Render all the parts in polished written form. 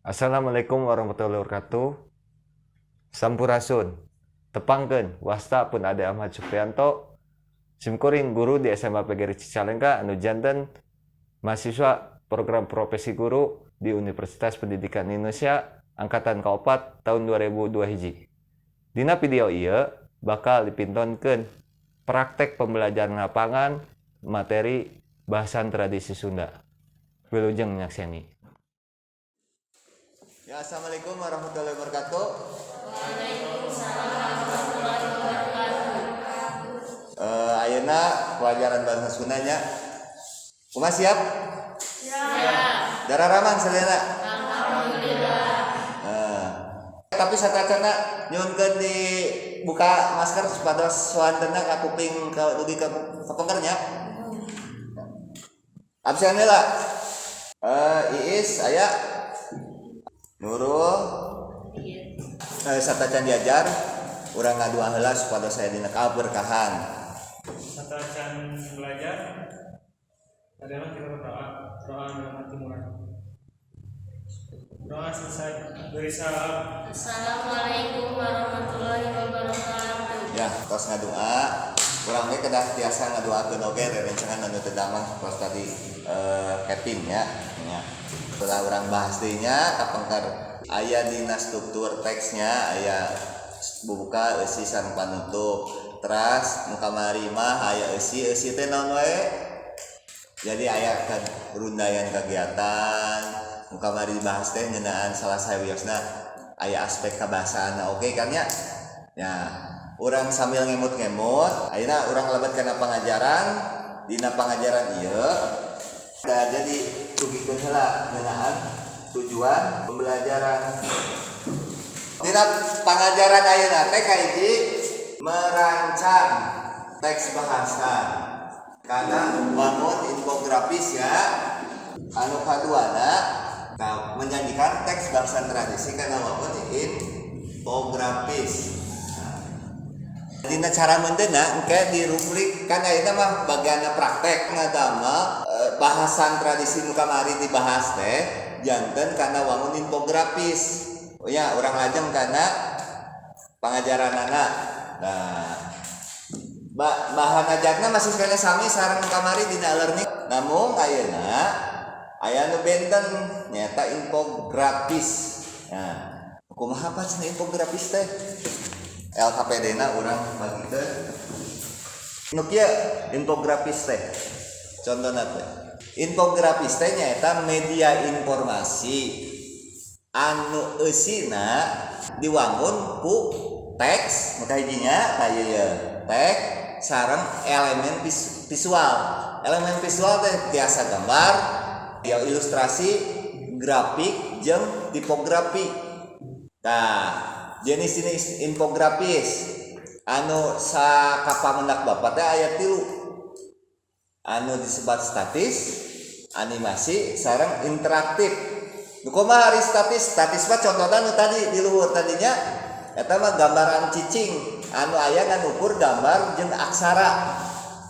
Assalamualaikum warahmatullahi wabarakatuh. Sampurasun. Tepangkeun, wasta pun Ade Ahmad Supriyanto. Simkuring guru di SMA PGRI Cicalengka anu janten mahasiswa program profesi guru di Universitas Pendidikan Indonesia angkatan kaopat tahun 2002 hiji. Dina video ieu bakal dipintonkeun praktek pembelajaran lapangan materi bahasan tradisi Sunda. Wilujeng nyakseni. Ya, assalamualaikum warahmatullahi wabarakatuh. Waalaikumsalam warahmatullahi wabarakatuh. Ayeuna pelajaran bahasa Sundanya. Kumaha, siap? Siap. Dararamang sadayana? Alhamdulillah. Tapi satacana nyuhunkeun dibuka masker supados soantenna ka kuping ka dugi ka kapengker nya. Absen heula. Iis aya, Nurul, satacan diajar urang ngadua heula supados aya dina kaberkahan. Satacan belajar adalah kita berdoa. Doa dalam hati mulai. Doa selesai, beri salam. Assalamualaikum warahmatullahi wabarakatuh. Ya, tos ngadua. Urang ge kedah tiasa ngaduakeun oge rerencangan anu teu damang tos tadi Kevin ya. Ya. Setelah urang bahas deui nya kapengker aya dina struktur teksnya, aya bubuka, eusi sareng panutup. Teras nu kamari mah aya eusi, eusi teh naon wae? Jadi aya kan rundaian kegiatan nu kamari dibahas teh ngeunaan salah sawiosna aya aspek kabahasaan oge kan ya. Ya, urang sambil ngemut-ngemut, ayeuna urang lebet kana pangajaran. Dina pangajaran ieu da jadi dugikeun heula ngeunaan tujuan pembelajaran. Dina pangajaran ayeuna teh kahiji, merancang teks bahasa karena bangun infografis ya. Anu kaduana, nah, menyajikan teks bahasa tradisi karena bangun infografis. Nah, dina cara meundeuna engke di rubrik kan ayeuna mah bagian praktek ngadamel bahasan tradisi nu kamari dibahas teh janten kana wangun infografis. Oh ya, urang lajeng kana pangajaranana. Nah, bahan ajarna masih sekali sami sareng kamari dina learning, namun ayeuna aya nu benten, nyaeta infografis. Nah, kumaha apa cenah infografis teh? LKPD na urang bagikeun nu kieu. Infografis teh contohna teh, infografis teh nyaeta media informasi anu eusina diwangun ku teks nu kahijinya kaya ieu, teks sareng elemen visual. Elemen visual teh tiasa gambar ya, ilustrasi, grafik jeung tipografi. Nah, jenis-jenis infografis anu sakapamendak bapak teh aya tilu, anu disebut statis, animasi, sareng interaktif. Nu kumaha ari statis? Statis mah contohna nu tadi di luhur tadinya, eta mah gambaran cicing anu aya ngan ukur gambar jeung aksara,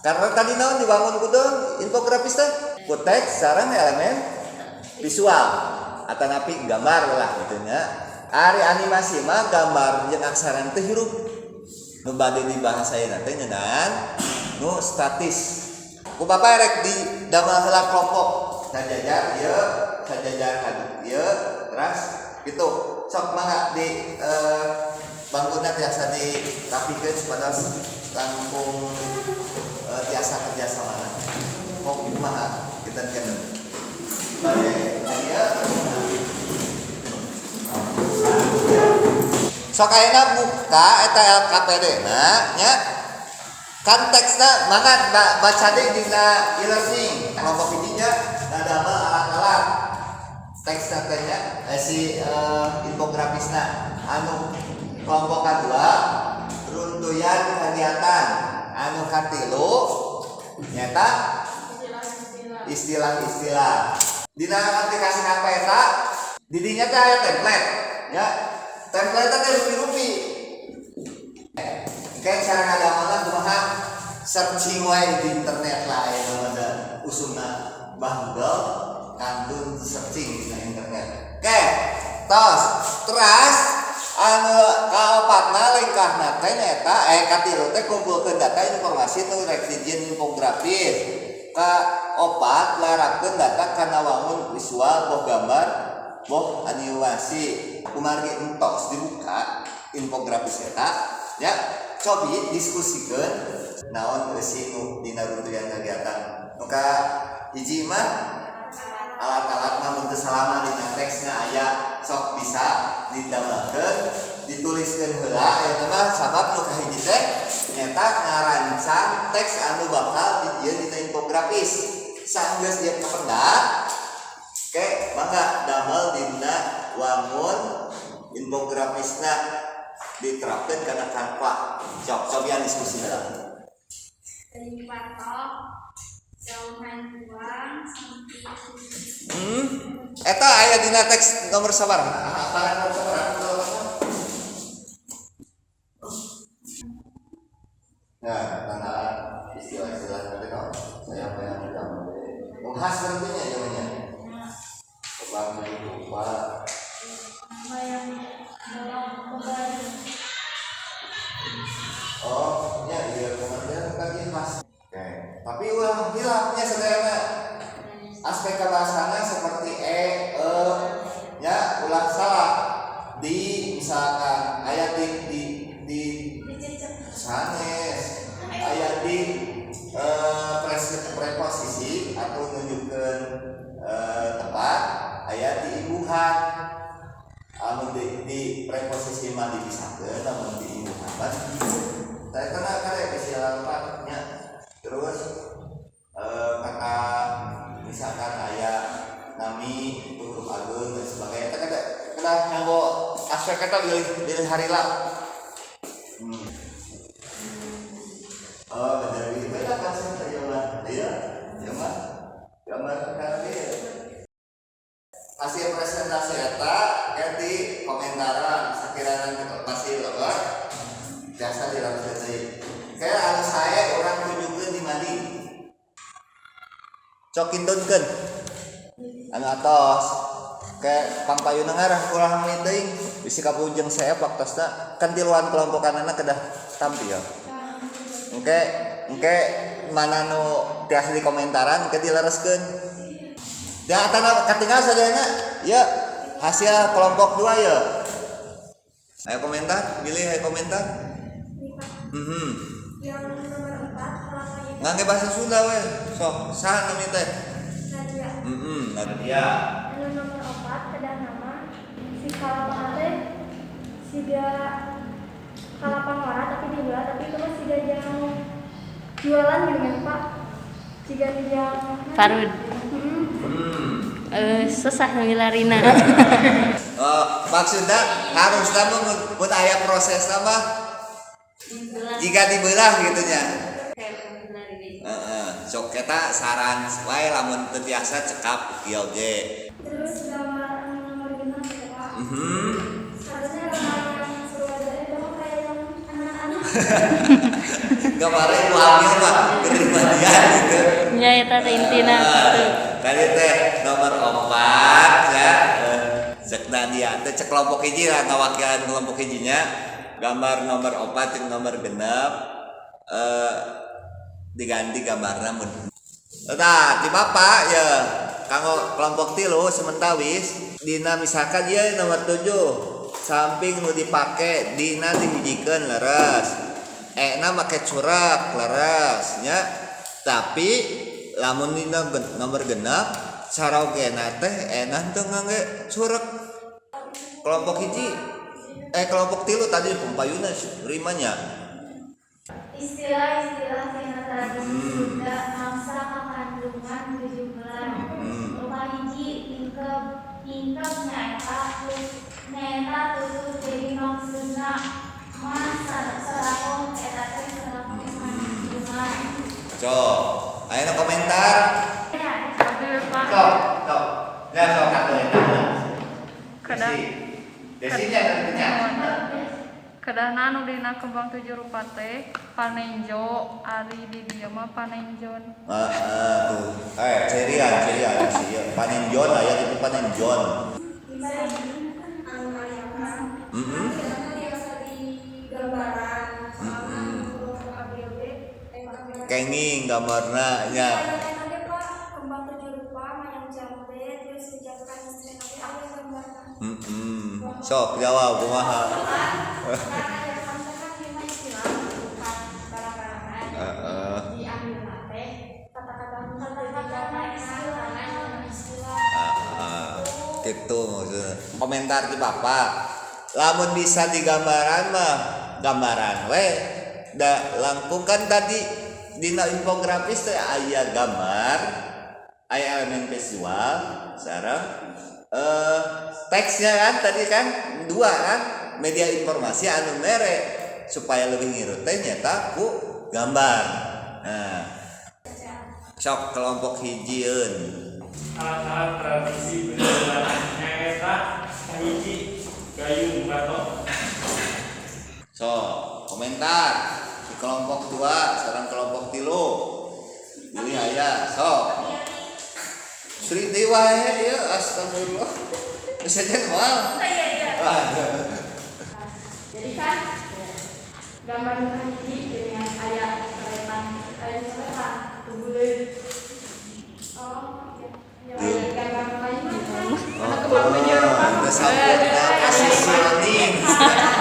karena tadi naon dibangun kudu infografis teh ku teks sareng elemen visual atanapi gambar lah gitu nya. Ari animasi mah gambar jeung aksara teh hirup. Nu bade dibahas ayeuna teh ngeunaan nu statis. Ku bapak rek di damel heula kelompok sajajar ieu, sajajar haduk ieu, teras gitu. Sok mangga di bangkuna tiasa dirapikeun supados langkung tiasa kerjasama. Kok kumaha kita kan bade ieu? Sok ayeuna buka eta LKPD na nya kan, teksna mangga baca deui dina e-learning. Kelompok hijinya ngadamel alat-alat teksna teh nya, si infografisna. Anu kelompok kedua runtuyan kegiatan, anu katilu nyata istilah-istilah. Dina aplikasi apa eta didinya teh aya template ya, template teh rupi-rupi. Kayak cara ngadamelna kumaha? Searching wae di internet lah, aya mah da usumna Bah Google, kantun searching di internet. Oke. Tos, teras anu kaopatna lengkahna teh nyaeta katilu teh kumpulkeun data informasi nu rek dijieun infografis. Kaopat larapkeun data kana wangun visual boh gambar boh animasi. Kumargi entos dibuka infografis eta ya, cobi diskursikeun naon eusi nu dina runtuyan kegiatan. Nu ka hiji mah alat-alat mah mun teu salama dina teksna aya sok bisa ditambahkeun, dituliskeun heula eta mah, sabab nu kahiji teh nyaeta ngarancang teks anu bakal dijieun dina infografis. Sanggeus ieu kapendak ke mangga damel dina wangun infografisna diterapkeun kana Canva. Sok cobian diskusi heula. Dari patok, jauhan buang, samping. Eta aya dina teks nomor sabaraha? Hafalan nomor sabaraha? Nah, tanda istilah-istilah nanti no, saya apa yang udah khas tentunya zamannya. Kebang lupa. Nama yang dalam kembali. Oh, ya iya kemarin tadi khas. Oke, tapi ulah hilapnya sadayana. Aspek kebahasana seperti e, e, ya ulah salah. Di misalkan ayat di sanes ayat di preposisi atau nunjukkeun tempat ayat di imbuhan. Amun di preposisi mah dipisahkeun, lamun di imbuhan mah saya kena kare istilah nya. Terus kata misalkan aya nami itu huruf ageung dan sebagainya, eta kena kena nganggo aspek eta bilih bilih harila. Oh, bener beda kan sih ya mah. Iya, ya mah. Gambar kali hasil presentasi eta di komentaran sakirana masih lebar biasa dilakukan deui. Kayak anu saya urang tunjukkeun di mandi. Cok kintunkeun. Anu atos kayak pangpayuna ngarah kurang teuing bisi kapujeng saya waktosna kan tiluan kelompokanana kedah tampil. Engke engke mana nu tiasa di komentaran engke dilereskeun. Da tanah katinggal sadayana ya hasil kelompok 2 ya. Ayo komentar, pilih ayo komentar. Yang nomor 4 kelapanya. Ngangge bahasa Sunda we. Sok, saha nami teh? Nadia. Nadia. Anu nomor 4 kedah nama si kalapa teh siga kalapa ngora tapi dibelah, tapi itu mah siga jang jualan gitu kan Pak. Siga jang Farud. Susah milarina. Oh, maksudnya harusnya mun aya proses mah jika dibelah gitu nya. Heeh, sok eta saran wae lamun teu tiasa cekap ieu oge. Terus gambar nomor genap ya Pak. Harusnya gambar yang sewajarnya dong kayak yang anak-anak. Gambarnya ibu hamil mah keur mandian gitu. Nya eta teh intina gitu. Tadi teh nomor 4 ya. Cek Nadia teh cek kelompok hiji lah ngawakilan kelompok hijinya. Gambar nomor 4 jeung nomor genep diganti gambarna mun. Nah, di bapak ya kanggo kelompok 3 sementawis dina misalkan ieu nomor 7 samping nu dipake dina dihijikeun leres. Ena make curak leres nya. Tapi lamun dina nomor genep sarogena teh ena teu ngangge curek. Kelompok hiji kelompok 3 tadi pempayuna rimanya. Istilah-istilah tina tradisi Sunda mangsa kakandungan 7 bulan. Rupa hiji tingkeb, tingkeb nyaeta tutup jadi maksudna mah sarakoh eta teh sarakoh kandungan. Cok, ayo komentar. Cok, cok. Ya cok kata eta. Kadang Desinya tentunya. Kedahna anu dina kembang 7 rupa teh panenjo, ari di dieu mah panenjon. Heeh tuh. Cerian, cerian sih. Panenjon aya itu panenjon. kenging gambarna nya. Aya Pak, kembang tujuh rupa, mayang jambe, terus ucapkan istri oge aya gambarna. Sok jawab kumaha? Karena kan dina istilah bukan barang-barangan. Heeh. Diambil teh kata-kata kata-kata istilah istilah. Heeh. Gitu maksudnya. Komentar di Bapak. Lamun bisa digambaran mah gambaran we. Da langkung kan tadi dina infografis teh aya gambar, aya elemen visual, sareng teksnya kan tadi kan dua kan media informasi anu mere supaya lebih ngirut teh nyata ku gambar. Nah, sok kelompok hijieun. Alat-alat tradisi berjalan nyaeta hiji gayung batok. So, komentar di kelompok dua, sekarang kelompok tilu. Ini aya, sok. Sri wae ya, astagfirullah. Bisa jadi moal. Iya iya. Ah. Jadi kan gambar hiji dengan aya selepan, aya selepan buleud. Oh, iya. Aya gambar lain mah kan. Oh, teu sampurna positioning.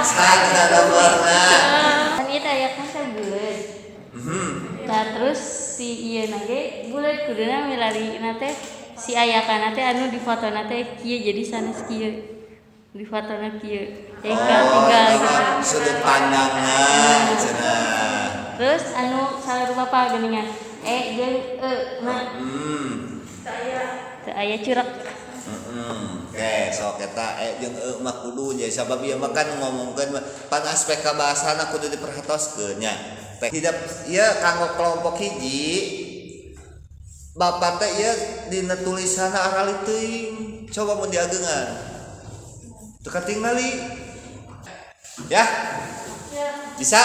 Sana nomorna. Kan ieu teh aya kan teh buleud. Nah, terus si ieu na ge buleud kuduna milari teh si ayakana teh anu di fotona teh kieu jadi sanes kieu. Di fotona kieu. Tinggal Oh, tinggal gitu. Sudut pandangna cenah. Terus anu salah rupa geuningan e jeung e na teu aya curek. Oke, sok eta e jeung e mah kudu jadi sabab ieu mah kan ngomongkeun pan aspek kabahasana kudu diperhatoskeun nya. Tidak ieu kanggo kelompok hiji bapak teh ieu dina tulisanna arali teuing. Coba mun diageungan. Teu katingali. Ya? Bisa?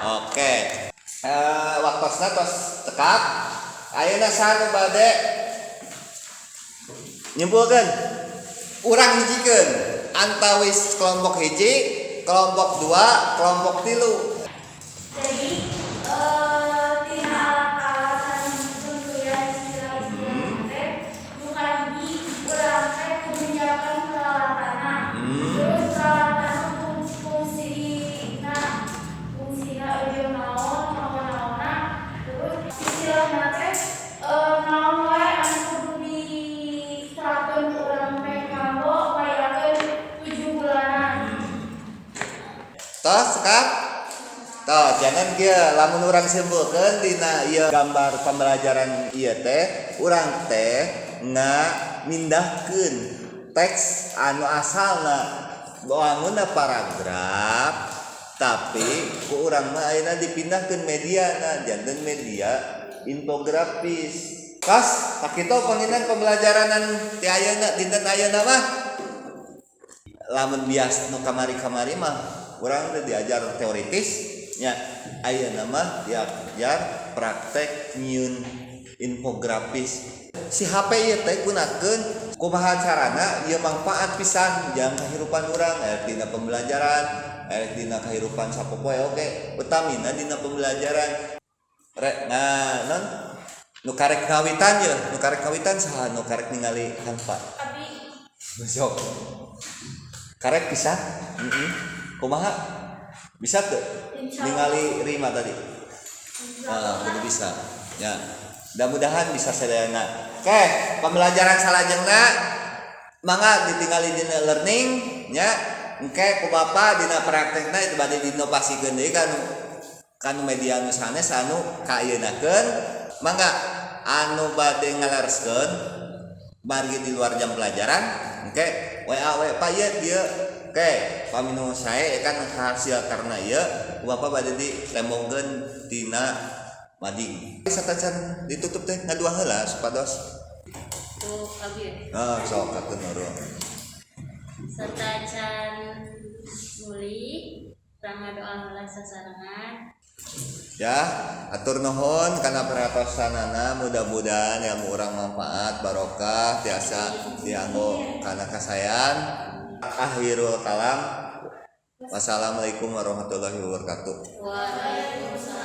Oke. Waktosna tos cekap. Ayeuna saha nu bade nyimpulkeun? Urang hijikeun antawis kelompok hiji, kelompok dua, kelompok tilu. Jadi tina alat-alat tentuan istilah-istilah teh nu kahiji urang teh kudu nyiapkeun peralatanna. Terus peralatan fungsina fungsina eueuh naon naon-naonna. Terus istilahna teh naon wae anu kudu diterapkeun ku urang teh kanggo ngayakeun 7 bulanan. Tos cekap? Toh, jangan kieu lamun urang simpulkeun dina ieu gambar pembelajaran ieu teh, urang teh ngamindahkeun teks anu asalna wangunna paragraf tapi ku urang mah ayeuna dipindahkeun mediana janten media infografis. Tos, sakitu panginten pembelajaranan ti ayeuna dinten ayeuna mah. Lamun bias nu kamari-kamari mah urang teh diajar teoritis nya, ayeuna mah diajar praktek nyieun infografis. Si HP ieu teh gunakeun kumaha carana ieu mangfaat pisan jang kahirupan urang dina pembelajaran, dina kahirupan sapopoe oge, utamina dina pembelajaran. Rek nah non nu karek ngawitan ye, nu karek ngawitan saha nu karek ningali Canva? Abi. Sok. Karek bisa? Heeh. Kumaha? Bisa teu? Ningali Rima tadi. Ah, kudu bisa. Ya. Mudah-mudahan bisa sadayana. Oke, pembelajaran salajengna mangga ditinggali dina learning nya. Engke ku bapa dina praktekna itu bade diinovasikeun deui kanu media anu sanes anu kaayeunakeun. Mangga anu bade ngalereskeun margi di luar jam pelajaran, engke WA we Pak ieu dieu. Oke, paminu sae kan hasil karena ieu ku bapa bade dilembongkeun dina mading. Satacan ditutup teh ngadua heula supados. Tuh abi. Ah, sok atuh nurun. Satacan mulih urang doa heula sasarengan. Ya, atur nuhun kana perhatosanana, mudah-mudahan ilmu urang manfaat barokah tiasa dianggo kana kasayan. Akhirul kalam. Wassalamualaikum warahmatullahi wabarakatuh. Waalaikumsalam.